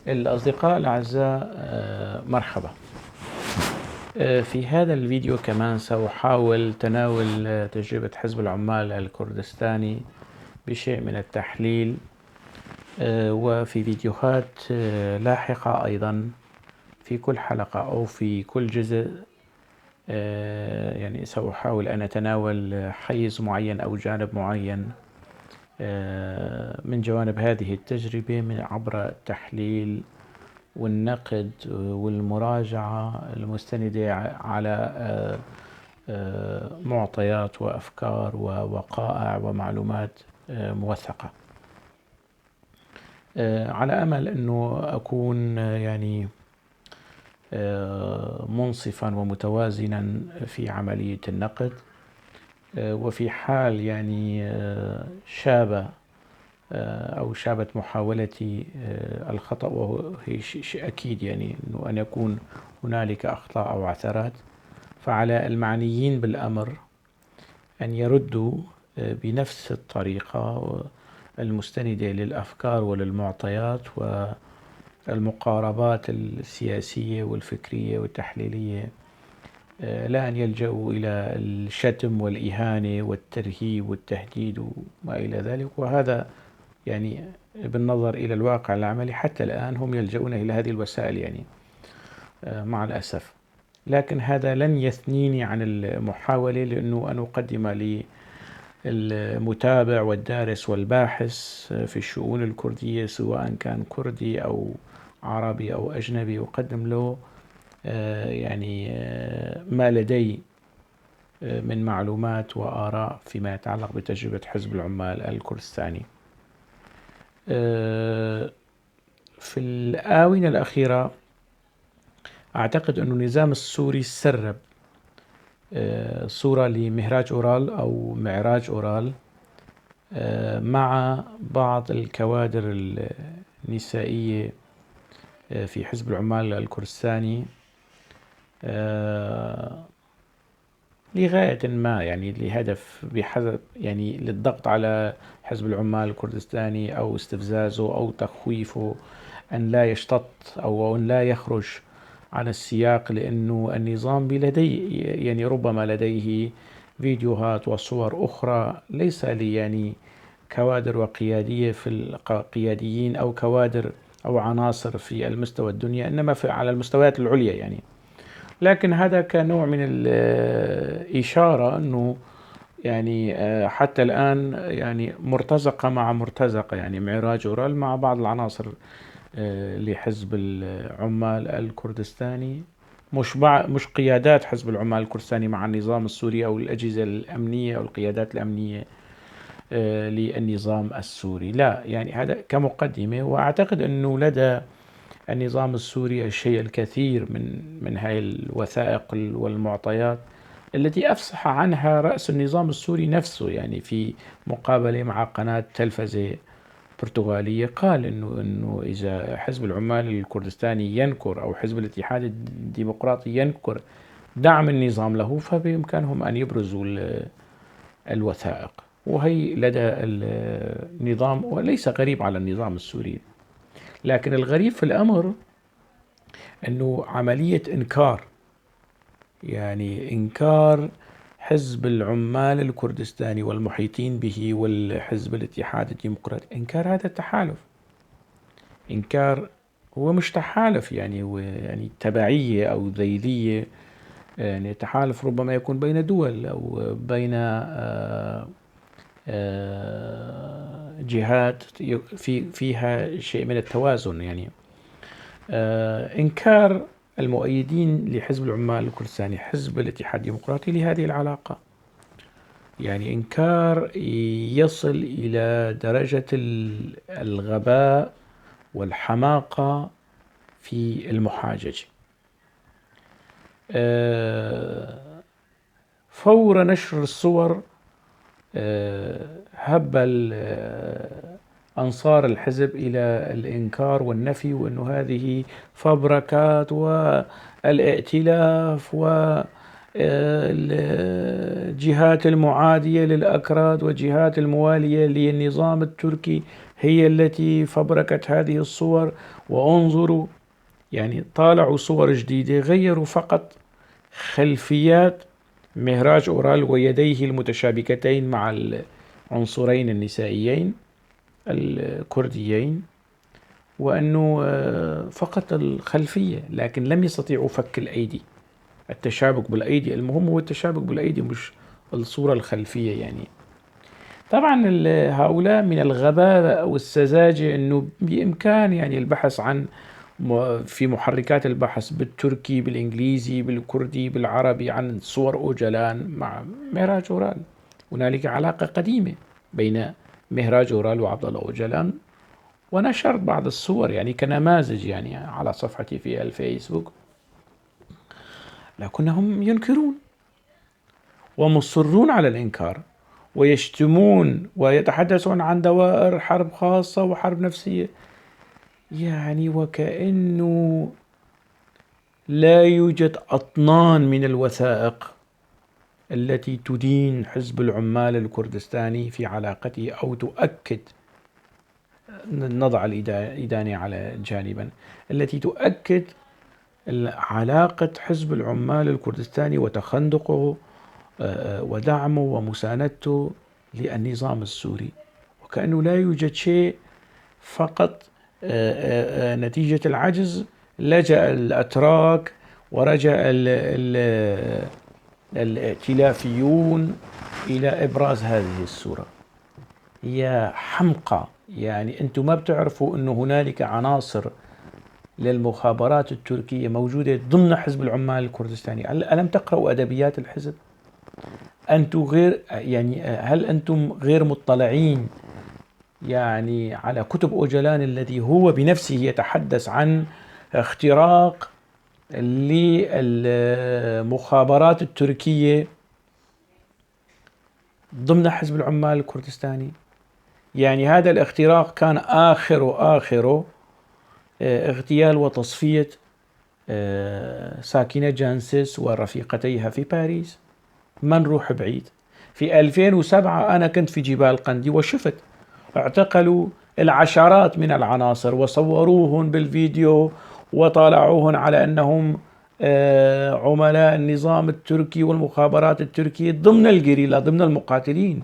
الأصدقاء الأعزاء، مرحبا. في هذا الفيديو كمان سأحاول تناول تجربة حزب العمال الكردستاني بشيء من التحليل، وفي فيديوهات لاحقة أيضا في كل حلقة أو في كل جزء، سأحاول أن أتناول حيز معين أو جانب معين من جوانب هذه التجربة من عبر التحليل والنقد والمراجعة المستندة على معطيات وأفكار ووقائع ومعلومات موثقة، على أمل أنه أكون منصفا ومتوازنا في عملية النقد، وفي حال شاب أو شابت محاولتي الخطأ، وهو شيء أكيد أنه أن يكون هنالك أخطاء أو عثرات، فعلى المعنيين بالأمر أن يردوا بنفس الطريقة المستندة للأفكار وللمعطيات والمقاربات السياسية والفكرية والتحليلية، لا أن يلجأوا إلى الشتم والإهانة والترهيب والتهديد وما إلى ذلك. وهذا بالنظر إلى الواقع العملي حتى الآن هم يلجؤون إلى هذه الوسائل مع الأسف. لكن هذا لن يثنيني عن المحاولة، لأنه أن أقدم للمتابع والدارس والباحث في الشؤون الكردية سواء كان كردي أو عربي أو أجنبي، أقدم له ما لدي من معلومات وآراء فيما يتعلق بتجربة حزب العمال الكردستاني. في الآونة الأخيرة أعتقد أن النظام السوري سرب صورة لمهراج أورال أو معراج أورال مع بعض الكوادر النسائية في حزب العمال الكردستاني لغاية ما، لهدف بحسب للضغط على حزب العمال الكردستاني أو استفزازه أو تخويفه أن لا يشتط أو أن لا يخرج عن السياق، لأنه النظام لديه ربما لديه فيديوهات وصور أخرى ليس لي كوادر وقيادية في قياديين أو كوادر أو عناصر في المستوى الدنيا، إنما على المستويات العليا. لكن هذا كنوع من الإشارة أنه حتى الآن مرتزقة مع مرتزقة، معراج أورال مع بعض العناصر لحزب العمال الكردستاني، مش قيادات حزب العمال الكردستاني مع النظام السوري أو الأجهزة الأمنية أو القيادات الأمنية للنظام السوري، لا، هذا كمقدمة. وأعتقد أنه لدى النظام السوري الشيء الكثير من هاي الوثائق والمعطيات التي أفصح عنها رأس النظام السوري نفسه، في مقابلة مع قناة تلفزة برتغالية قال إنه إذا حزب العمال الكردستاني ينكر أو حزب الاتحاد الديمقراطي ينكر دعم النظام له فبإمكانهم أن يبرزوا الوثائق، وهي لدى النظام وليس غريب على النظام السوري. لكن الغريب في الأمر أنه عملية إنكار، يعني إنكار حزب العمال الكردستاني والمحيطين به والحزب الاتحاد الديمقراطي، إنكار هذا التحالف، إنكار هو مش تحالف هو تبعية أو ذيلية، تحالف ربما يكون بين دول أو بين جهات فيها شيء من التوازن. إنكار المؤيدين لحزب العمال الكردستاني حزب الاتحاد الديمقراطي لهذه العلاقة، إنكار يصل إلى درجة الغباء والحماقة في المحاججة. فور نشر الصور، هب أنصار الحزب إلى الإنكار والنفي، وأنه هذه فبركات والائتلاف والجهات المعادية للأكراد والجهات الموالية للنظام التركي هي التي فبركت هذه الصور، وانظروا يعني طالعوا صور جديدة، غيروا فقط خلفيات مهراج أورال ويديه المتشابكتين مع العنصرين النسائيين الكرديين، وأنه فقط الخلفية، لكن لم يستطيعوا فك الأيدي، التشابك بالأيدي. المهم هو التشابك بالأيدي مش الصورة الخلفية. طبعا هؤلاء من الغباء والسذاجة أنه بإمكان البحث عن في محركات البحث بالتركي بالإنجليزي بالكردي بالعربي عن صور أوجلان مع مهراج أورال. هنالك علاقة قديمة بين مهراج أورال وعبد الله أوجلان، ونشرت بعض الصور كنماذج على صفحتي في الفيسبوك، لكنهم ينكرون ومصرون على الإنكار ويشتمون ويتحدثون عن دوائر حرب خاصة وحرب نفسية، وكأنه لا يوجد أطنان من الوثائق التي تدين حزب العمال الكردستاني في علاقته أو تؤكد، نضع الإدانة على جانبا، التي تؤكد علاقة حزب العمال الكردستاني وتخندقه ودعمه ومساندته للنظام السوري، وكأنه لا يوجد شيء. فقط نتيجة العجز لجأ الأتراك ورجأ الائتلافيون إلى إبراز هذه الصورة. يا حمقى، أنتم ما بتعرفوا أنه هنالك عناصر للمخابرات التركية موجودة ضمن حزب العمال الكردستاني؟ ألم تقرأوا أدبيات الحزب؟ أنتم غير، يعني هل أنتم غير مطلعين على كتب أوجلان الذي هو بنفسه يتحدث عن اختراق للمخابرات التركية ضمن حزب العمال الكردستاني؟ هذا الاختراق كان آخره اغتيال وتصفية ساكنة جانسيس ورفيقتيها في باريس. ما نروح بعيد، في 2007 أنا كنت في جبال قندي وشفت اعتقلوا العشرات من العناصر وصوروهم بالفيديو وطالعوهم على أنهم عملاء النظام التركي والمخابرات التركية ضمن الجريلا، ضمن المقاتلين،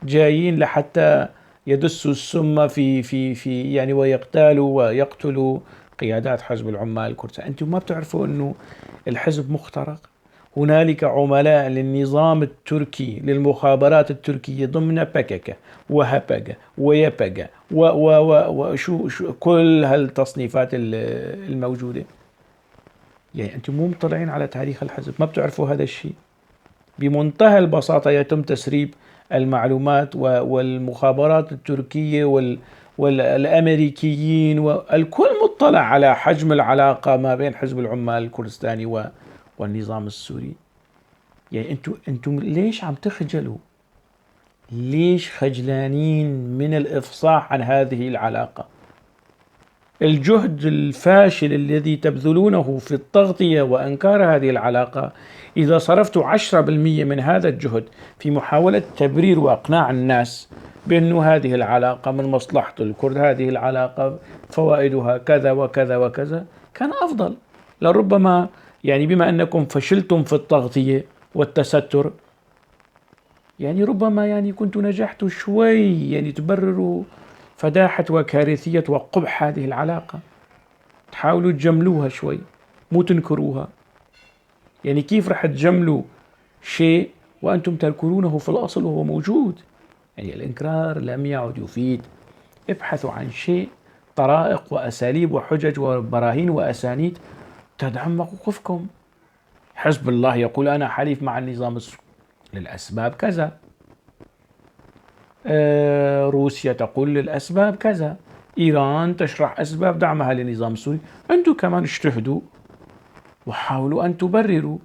جايين لحتى يدسوا السم في في في يعني ويقتالوا ويقتلوا قيادات حزب العمال الكردستاني. أنتم ما بتعرفوا أنه الحزب مخترق؟ هنالك عملاء للنظام التركي للمخابرات التركية ضمن بككة وهبجة ويبجة وشو شو كل هالتصنيفات الموجودة. أنتم مو مطلعين على تاريخ الحزب، ما بتعرفوا هذا الشيء. بمنتهى البساطة يتم تسريب المعلومات والمخابرات التركية والأمريكيين والكل مطلع على حجم العلاقة ما بين حزب العمال الكردستاني والنظام السوري. أنتم ليش عم تخجلوا؟ ليش خجلانين من الإفصاح عن هذه العلاقة؟ الجهد الفاشل الذي تبذلونه في التغطية وإنكار هذه العلاقة، إذا صرفتوا 10% من هذا الجهد في محاولة تبرير وإقناع الناس بأنه هذه العلاقة من مصلحة الكرد، هذه العلاقة فوائدها كذا وكذا وكذا، كان أفضل. لربما بما أنكم فشلتم في التغطية والتستر، ربما كنتوا نجحتوا شوي تبرروا فداحة وكارثية وقبح هذه العلاقة، تحاولوا تجملوها شوي مو تنكروها. كيف رح تجملوا شيء وأنتم تنكرونه في الأصل وهو موجود؟ الإنكار لم يعد يفيد. ابحثوا عن شيء، طرائق وأساليب وحجج وبراهين وأسانيد تدعم موقفكم. حزب الله يقول أنا حليف مع النظام السوري للأسباب كذا، روسيا تقول للأسباب كذا، إيران تشرح أسباب دعمها للنظام السوري. أنتم كمان اجتهدوا وحاولوا أن تبرروا.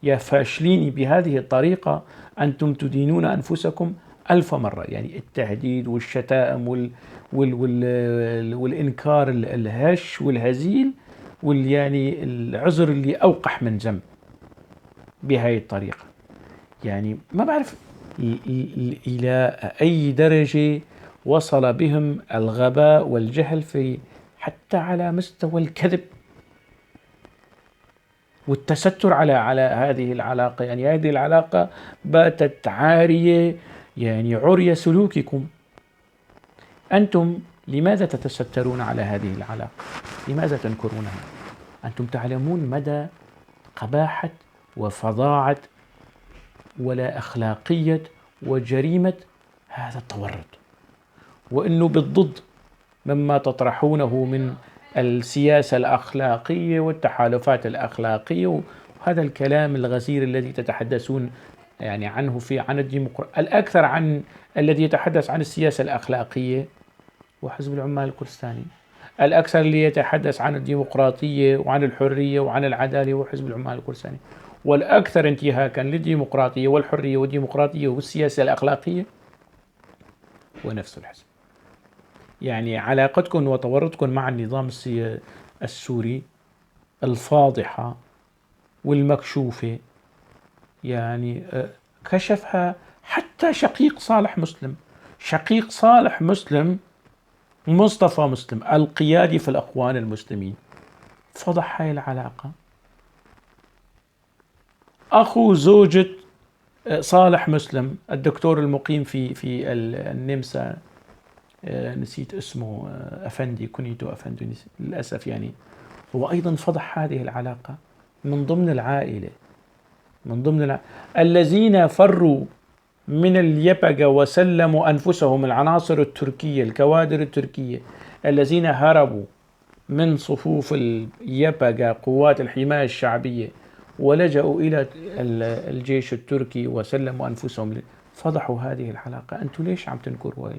يا فاشلين، بهذه الطريقة أنتم تدينون أنفسكم 1000 مرة. التهديد والشتائم والإنكار الهش والهزيل العذر اللي أوقح من ذنب بهاي الطريقة. ما بعرف إلى أي درجة وصل بهم الغباء والجهل في حتى على مستوى الكذب والتستر على هذه العلاقة. يعني هذه العلاقة باتت عارية، يعني عري سلوككم. أنتم لماذا تتسترون على هذه العلاقة؟ لماذا تنكرونها؟ أنتم تعلمون مدى قباحة وفظاعة ولا أخلاقية وجريمة هذا التورط، وإنه بالضد مما تطرحونه من السياسة الأخلاقية والتحالفات الأخلاقية وهذا الكلام الغزير الذي تتحدثون عنه في عن الديمقراطية، الأكثر عن الذي يتحدث عن السياسة الأخلاقية وحزب العمال الكردستاني، الأكثر اللي يتحدث عن الديمقراطية وعن الحرية وعن العدالة وحزب العمال الكردستاني، والأكثر انتهاكا للديمقراطية والحرية والديمقراطية والسياسة الأخلاقية هو نفس الحزب. يعني علاقتكم وتورطكم مع النظام السوري الفاضحة والمكشوفة، كشفها حتى شقيق صالح مسلم، شقيق صالح مسلم مصطفى مسلم القيادي في الأخوان المسلمين فضح هاي العلاقة. أخو زوجة صالح مسلم الدكتور المقيم في النمسا، نسيت اسمه، أفندي، كنيته أفندي للأسف، هو أيضا فضح هذه العلاقة من ضمن العائلة، من ضمن الذين فروا من اليبغا وسلموا أنفسهم، العناصر التركية، الكوادر التركية الذين هربوا من صفوف اليبغا قوات الحماية الشعبية ولجأوا إلى الجيش التركي وسلموا أنفسهم، فضحوا هذه العلاقة. أنتم ليش عم تنكروا؟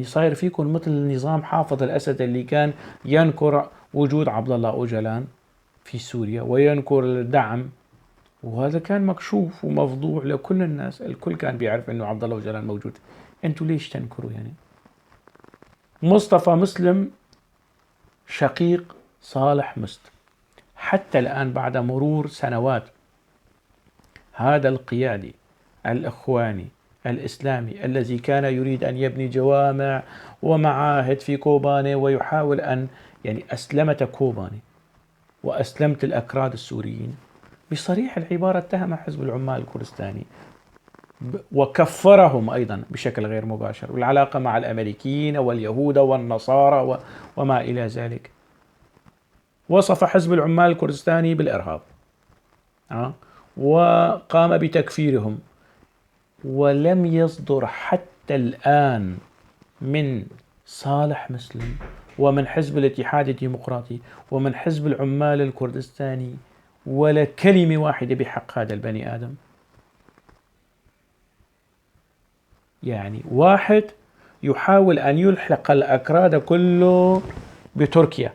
صاير فيكم مثل نظام حافظ الأسد اللي كان ينكر وجود عبد الله أوجلان في سوريا وينكر الدعم، وهذا كان مكشوف ومفضوح لكل الناس، الكل كان بيعرف انه عبد الله أوجلان موجود. انتوا ليش تنكروا؟ مصطفى مسلم شقيق صالح مسلم حتى الآن بعد مرور سنوات هذا القيادي الإخواني الإسلامي الذي كان يريد أن يبني جوامع ومعاهد في كوباني ويحاول أن أسلمت كوباني وأسلمت الأكراد السوريين، بصريح العبارة اتهم حزب العمال الكردستاني وكفرهم أيضا بشكل غير مباشر، والعلاقة مع الأمريكيين واليهود والنصارى وما إلى ذلك. وصف حزب العمال الكردستاني بالإرهاب، وقام بتكفيرهم، ولم يصدر حتى الآن من صالح مسلم ومن حزب الاتحاد الديمقراطي ومن حزب العمال الكردستاني ولا كلمة واحدة بحق هذا البني آدم. واحد يحاول أن يلحق الأكراد كله بتركيا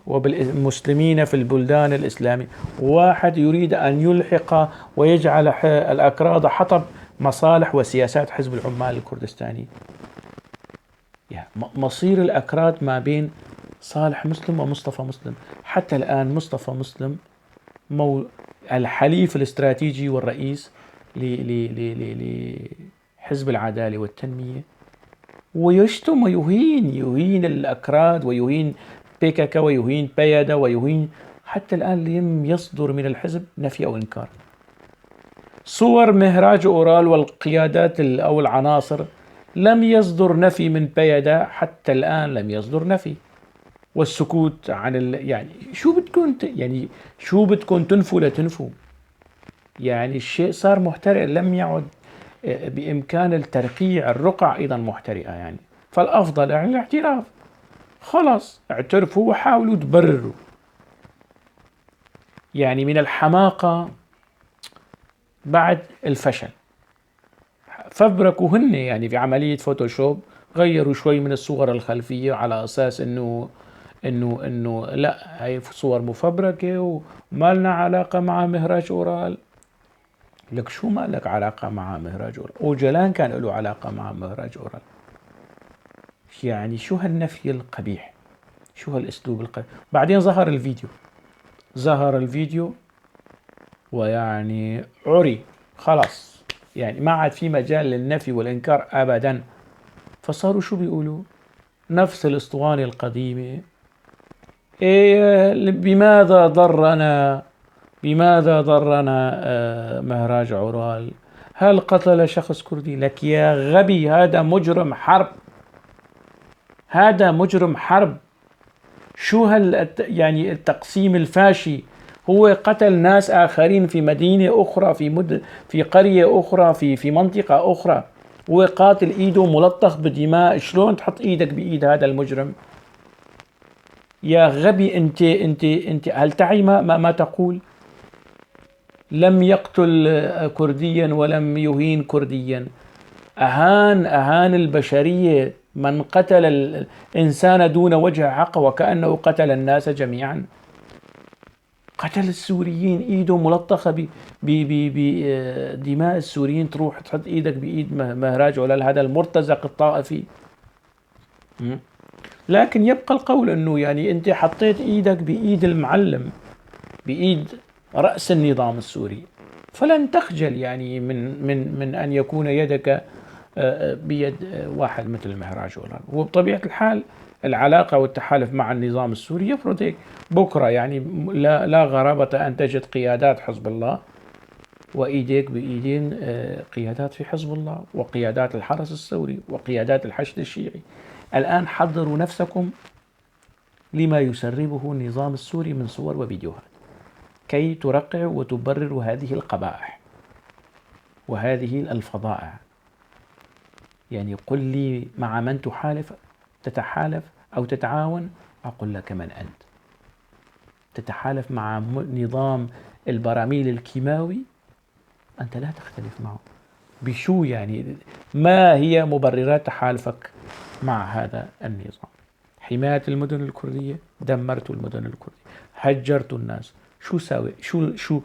وبالمسلمين في البلدان الإسلامية، واحد يريد أن يلحق ويجعل الأكراد حطب مصالح وسياسات حزب العمال الكردستاني. مصير الأكراد ما بين صالح مسلم ومصطفى مسلم. حتى الآن مصطفى مسلم الحليف الاستراتيجي والرئيس لحزب العدالة والتنمية، ويشتم ويهين، يهين الأكراد ويهين بيكاكا ويهين بيادا ويهين، حتى الآن لم يصدر من الحزب نفي أو إنكار. صور مهراج أورال والقيادات أو العناصر لم يصدر نفي من بيادا، حتى الآن لم يصدر نفي، والسكوت عن يعني شو بدكم يعني شو بدكم تنفوا لتنفوا؟ الشيء صار محترق، لم يعد بإمكان الترقيع، الرقع أيضا محترقة فالأفضل الاعتراف، خلاص اعترفوا وحاولوا تبرروا. من الحماقة بعد الفشل فبركوا هن، في عملية فوتوشوب غيروا شوي من الصور الخلفية على أساس إنه لا هاي صور مفبركة وما لنا علاقة مع مهراج أورال. لك شو ما لك علاقة مع مهراج أورال؟ أوجلان كان له علاقة مع مهراج أورال. شو هالنفي القبيح، شو هالأسلوب القبيح. بعدين ظهر الفيديو ويعني عري خلاص، ما عاد في مجال للنفي والإنكار أبدا. فصاروا شو بيقولوا؟ نفس الاسطوانة القديمة. إيه، بماذا ضرنا؟ بماذا ضرنا مهراج عورال؟ هل قتل شخص كردي؟ لك يا غبي، هذا مجرم حرب، هذا مجرم حرب. شو هال التقسيم الفاشي؟ هو قتل ناس آخرين في مدينة أخرى، في قرية أخرى، في منطقة أخرى، هو قاتل، إيده ملطخ بدماء. شلون تحط إيدك بإيد هذا المجرم؟ يا غبي، أنت هل تعي ما تقول؟ لم يقتل كرديا ولم يهين كرديا، أهان البشرية. من قتل الإنسان دون وجه حق وكأنه قتل الناس جميعا. قتل السوريين، إيده ملطخة بدماء السوريين، تروح تحط إيدك بإيد مهراج عولال هذا المرتزق الطائفي. لكن يبقى القول أنه أنت حطيت إيدك بإيد المعلم، بإيد رأس النظام السوري، فلن تخجل من أن يكون يدك بيد واحد مثل مهراج عولال. وبطبيعة الحال العلاقة والتحالف مع النظام السوري يفرض هيك. بكرة لا غرابة أن تجد قيادات حزب الله وإيديك بإيدين قيادات في حزب الله وقيادات الحرس الثوري وقيادات الحشد الشيعي. الآن حضروا نفسكم لما يسربه النظام السوري من صور وفيديوهات كي ترقعوا وتبرروا هذه القبائح وهذه الفظائع. قل لي مع من تتحالف أو تتعاون، أقول لك من أنت. تتحالف مع نظام البراميل الكيماوي، أنت لا تختلف معه بشو؟ ما هي مبررات تحالفك مع هذا النظام؟ حماية المدن الكردية، دمرت المدن الكردية، هجرت الناس، شو ساوي؟ شو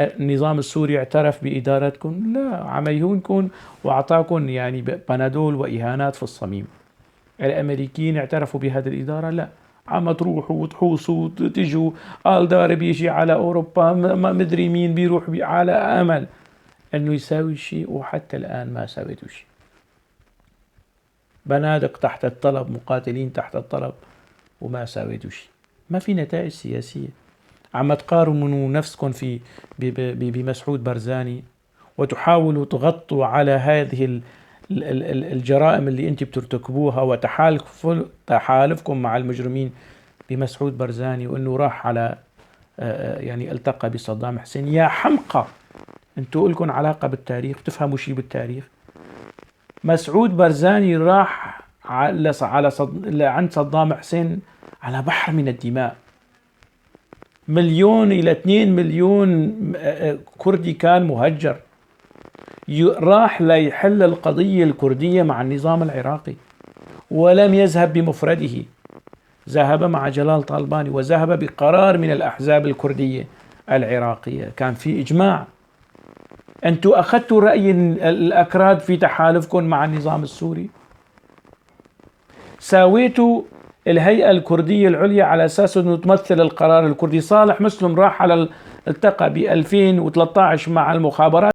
النظام السوري اعترف بإدارتكم؟ لا، عم يهونكم وأعطاكم بنادول وإهانات في الصميم. الأمريكيين اعترفوا بهذه الإدارة؟ لا، عم تروحوا وتحوصوا وتجوا، آلدار بيجي على أوروبا، ما مدري مين بيروح على أمل أنه يساوي شيء، وحتى الآن ما سويتوا شيء. بنادق تحت الطلب، مقاتلين تحت الطلب، وما سويتوا شيء. ما في نتائج سياسية. عم تقارنوا نفسكم بمسعود برزاني، وتحاولوا تغطوا على هذه الجرائم اللي انت بترتكبوها وتحالفكم مع المجرمين بمسعود برزاني، وانه راح على، التقى بصدام حسين. يا حمقى، انتوا لكم علاقة بالتاريخ، تفهموا شيء بالتاريخ؟ مسعود برزاني راح عند صدام حسين على بحر من الدماء، 1 إلى 2 مليون كردي كان مهجر، راح ليحل القضية الكردية مع النظام العراقي، ولم يذهب بمفرده، ذهب مع جلال طالباني، وذهب بقرار من الأحزاب الكردية العراقية، كان في إجماع. أنتوا أخذتوا رأي الأكراد في تحالفكم مع النظام السوري؟ ساويتوا الهيئة الكردية العليا على أساس أنه تمثل القرار الكردي. صالح مسلم راح على التقى ب 2013 مع المخابرات